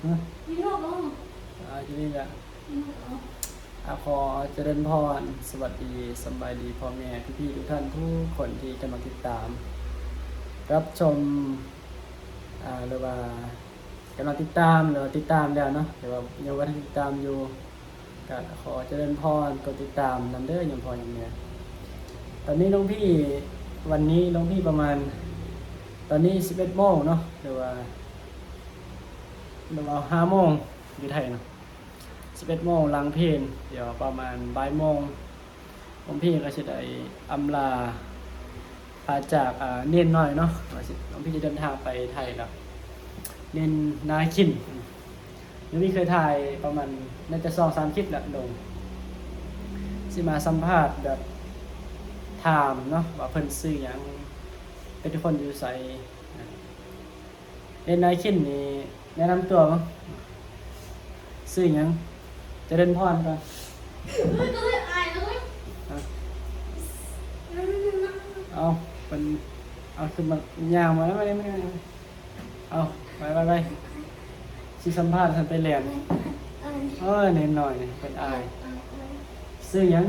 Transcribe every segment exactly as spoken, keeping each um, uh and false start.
อยู่นอกเหรอ อ่า อยู่นี่แหละ อยู่นอกเหรอ อ่า ขอเจริญพร สวัสดี สำบายดี พ่อแม่พี่ๆทุกท่านทุกคนที่กำลังติดตาม รับชม อ่า หรือว่ากำลังติดตาม หรือว่าติดตามแล้วเนาะ หรือว่ายังบ่ทันติดตามอยู่ ก็ขอเจริญพร กดติดตามนำเด้อ โยมพ่อโยมแม่ ตอนนี้หลวงพี่ วันนี้หลวงพี่ประมาณ ตอนนี้สิบเอ็ดโมงเนาะ หรือว่า หรือว่าห้าโมง อยู่ไทยเนาะ สิบเอ็ดโมงหลังเพล เดี๋ยวประมาณบ่ายโมง หลวงพี่ก็สิได้อำลา อาจากอ่าเณรน้อยเนาะ ว่าสิ หลวงพี่จะเดินทางไปไทยแล้ว เณรนาคิน หลวงพี่เคยถ่ายประมาณ น่าจะสองสามคลิปแหละลง สิมาสัมภาษณ์แบบถามเนาะ ว่าเพิ่นชื่อหยัง เป็นคนอยู่ไส เณรนาคินนี่แนะนำตัวมั้ง ชื่อหยัง เจริญพรก่อน เฮ้ย ก็เลยอายแล้วเว้ย อ่ะ เอา เป็น เอา ขึ้นมา ย่างมาแล้ว มาเลย มาเลย มาเลย เอา ไปไปไป สิสัมภาษณ์ ท่านไปแลน อาย เออ เณรน้อยนี่ เป็นอาย อาย อาย ชื่อหยัง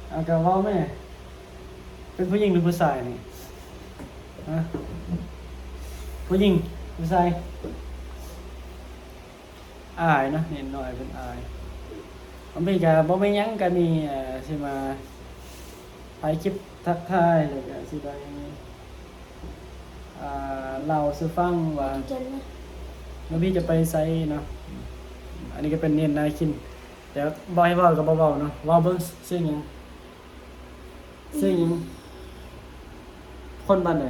เอา ก็เว้าแม่ เป็นผู้หญิงหรือผู้ชายนี่ ฮะ ผู้หญิง ผู้ชาย อายเนาะ เณรน้อยเป็นอาย อันนี้ก็บ่มีหยัง ก็มี เอ่อ สิมาถ่ายคลิปทักทาย แล้วก็สิได้ อ่า เล่าสู่ฟังว่า ดีใจนะ หลวงพี่จะไปไสเนาะ อันนี้ก็เป็นเณรนาคิน เดี๋ยวบ่ให้เว้าก็บ่เว้าเนาะ เว้าเบิ่ง ชื่อหยัง ชื่อหยัง คนบ้านใด